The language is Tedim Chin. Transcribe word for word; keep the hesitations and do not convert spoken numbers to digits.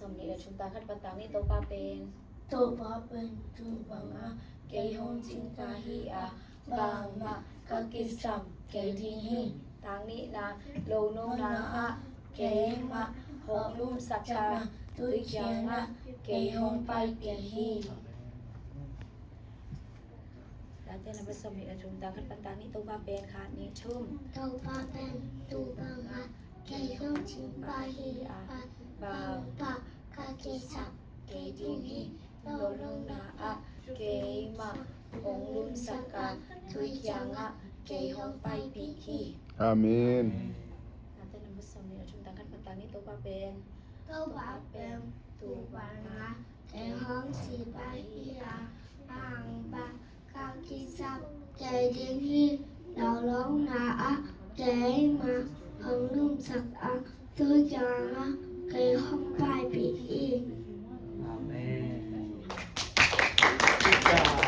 Sawmnih le thum, tang khat pan tang nih. Topa pen, Topa pen tuu bangah kei hong cingpa hi a, bangmah ka kisam kei ding hi. Tang nihna, lo nungnga ah keimah hong lumsak a, tui kiangah kei hong paipih hi. Late number sawmnih le thum, tang khat pan tang nih. Topa pen, khat, nih, thum. Topa pen tuu bangah kei hong cingpa hi a, bangmah ka kisam kei ding hi. Lo nungnga ah keimah hong lumsak a, tui kiangah kei hong paipih hi. Amen. Late number sawmnih le thum, tang khat pan tang nih. Topa pen, Topa pen tuu bangah kei hong cingpa hi a, bangmah ka kisam kei ding hi. Lo nungnga ah keimah hong lumsak a, tui kiangah kei hong